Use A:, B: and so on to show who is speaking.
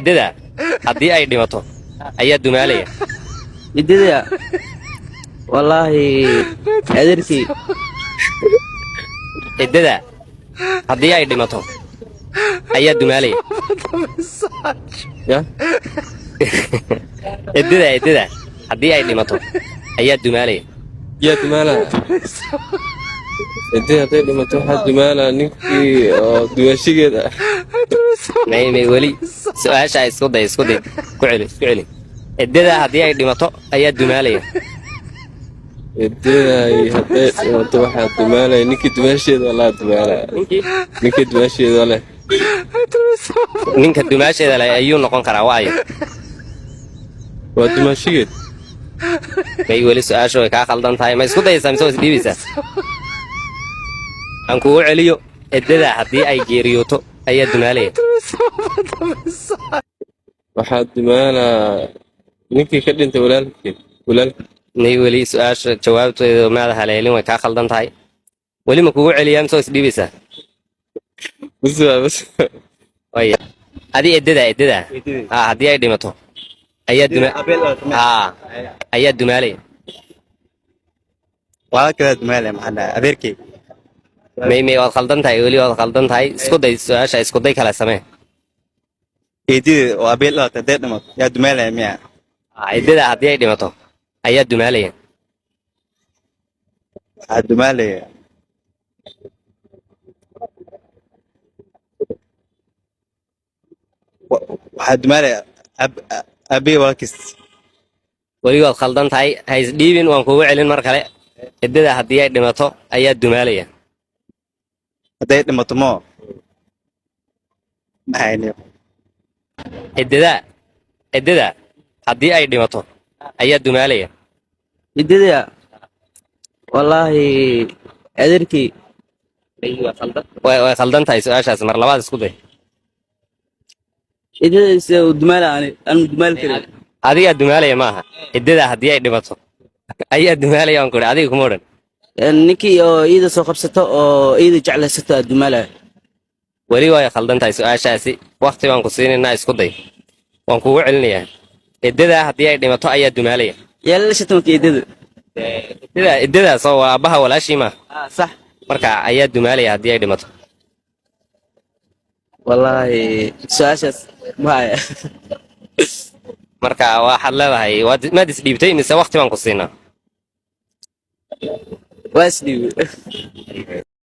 A: Eddada haddii ay dhimato ayaa dumaalaya.
B: Eddada, wallaahi, adeerkii.
A: Eddada haddii ay dhimato ayaa dumaalaya.
C: Ya.
A: Eddada haddii ay dhimato ayaa dumaalaya.
C: Yaa dumaala? Eddada hadday dhimato, waxaa dumaala ninkii oo dumaashigeeda ah.
A: May, weli su-aasha isku day, isku day, ku celi, isku celi. Eddada haddii ay dhimato ayaa dumaalaya.
C: Edaday hadday dhimato, waxaa dumaalaya ninkii dumaasheeda laa dumaalaya.
A: Ninkii?
C: Ninkii dumaasheeda leh.
A: Ninka dumaasheeda leh ayuu noqon karaa, waayo?
C: Waa dumaashigeed.
A: May, weli su-aasha way kaa khaldan tahay. Ma isku dayaysaa mise waa isdhiibaysaa? Aan kugu celiyo: eddada haddii ay geeriyooto ayaa dumaalaya.
C: Waxaa dumaalaa ninkii ka dhintay walaalkeed, walaalkii.
A: May, weli su-aasha jawaabteeda maada haleelin, way kaa khaldan tahay. Weli ma kugu celiyaa mise waa isdhiibaysaa?
C: Bas waa bas.
A: Waya, adi eddada haddii ay dhimato ayaa duma ayaa dumaalaya.
D: Walaalkeeda dumaale, maxaa dhahay, adeerkey.
A: May, waad khaldan tahay, weli waad khaldan tahay. Isku day su-aasha, isku day kale samee.
D: Eedada oo abeel dhalatay hadday dhimato, yaa dumaalaya miya?
A: Eddada haddii ay dhimato ayaa dumaalaya.
D: Waxaa dumaalaya, waxaa dumaalaya aabbihi walaalkiis.
A: Weli waad khaldan tahay, ha isdhiibin, waan kugu celin mar kale. Eddada haddii ay dhimato ayaa dumaalaya.
D: Hadday dhimato moo maxayni?
A: Eddada haddii ay dhimato ayaa dumaalaya.
B: Eddada, wallaahi, adeerkii.
A: Way khaldan tahay su-aashaas, mar labaad isku day.
B: Eddada sida uu dumaala, ani anu dumaali karin.
A: Adigaa dumaalaya maaha, eddada haddii ay dhimato ayaa dumaalaya waan ku idhi, adiga kuma odhan.
B: Ninkii oo iida soo qabsato oo iida jeclaysato aa dumaalaya.
A: Weli way khaldan tahay su-aashaasi, wakti baan ku siinaynaa, isku day. Waan kugu celinayaa: eddada haddii ay dhimato ayaa dumaalaya.
B: Yaa la dhashatay marka eddada?
A: Eddadaas oo waa aabbaha walaashii maaha?
B: Ah, sax.
A: Marka ayaa dumaalaya haddii ay dhimato.
B: Wallaahi, su-aashaas mahaya.
A: Marka waxaad leedahay waad maad isdhiibtay mise wakti baan ku siinaa?
B: Waa isdhiibay.